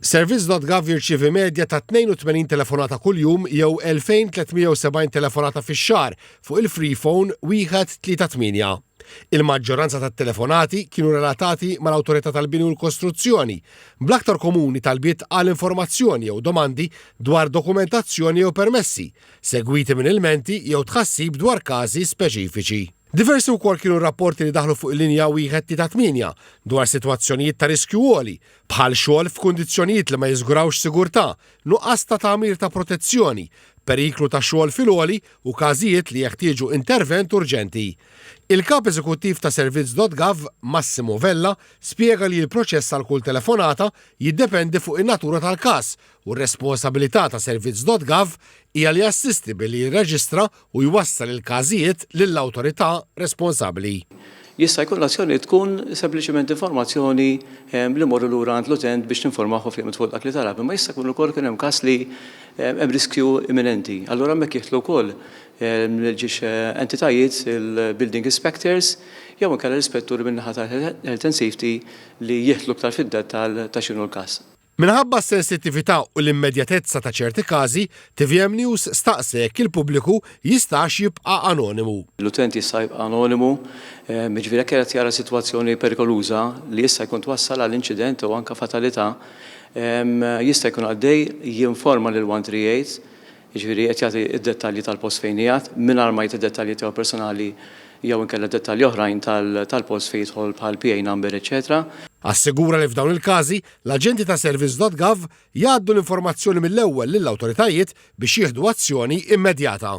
Service.gov jirċievi medja ta' 82 telefonata kuljum jew 2370 telefonata fix-xahar fuq il-Freephone 138. Il-maġġoranza tat-telefonati kienu relatati mal-Awtorità tal-Bini u l-Kostruzzjoni, bl-aktar komuni talbiet għal informazzjoni jew domandi dwar dokumentazzjoni jew permessi, segwiti minn ilmenti jew tħassib dwar każi speċifiċi. Diversi wkoll kienu r-rapporti li daħlu fuq il-linja 138 dwar sitwazzjonijiet ta' riskju għoli, bħal xogħol f'kundizzjonijiet li ma jiżgurawx sigurtà, nuqqas ta' tagħmir ta' protezzjoni, periklu ta' xogħol fil-għoli u każijiet li jeħtieġu intervent urġenti. Il-Kap Eżekuttiv ta' Servizz.gov, Massimo Vella, spjega li l-proċess għal kull telefonata jiddependi fuq in-natura tal-każ u r-responsabilità ta' Servizz.gov hija li jassisti billi jirreġistra u jwassal il-każijiet lill-awtorità responsabbli. Jista' jkun l-azzjoni tkun sempliċement informazzjoni li mmorru lura għand l-utent biex ninformawh ovvjament fuq dak li talab, imma jista' jkun ukoll kien hemm każ li hemm riskju imminenti. Allura hemmhekk jidħlu wkoll ġiex entitajiet, il-building inspectors jew inkella l-ispetturi min-naħa tal-health and safety li jidħlu iktar fid-dettall ta' x'inhu l-każ. Minħabba s-sensittività u l-immedjatezza ta' ċerti każi, tvm News staqsa jekk il-pubbliku jistax jibqa' anonimu. L-utent jista' jibqa' anonimu, jiġifieri jekk qed jara sitwazzjoni perikoluża li jista' jkun twassal għal inċident u anke fatalità, jista' jkun għaddej jinforma lil 138, Jiġifieri qed jagħti d-dettalji tal-post fejn qiegħed, mingħajr ma jagħti dettalji tiegħu personali jew inkella dettalji oħrajn tal-post fejn jidħol bħal PA number eċċetera. Assigura li f'dawn il-każi, l-aġenti ta' Service.gov jgħaddu l-informazzjoni mill-ewwel lill-awtoritajiet biex jieħdu azzjoni immedjata.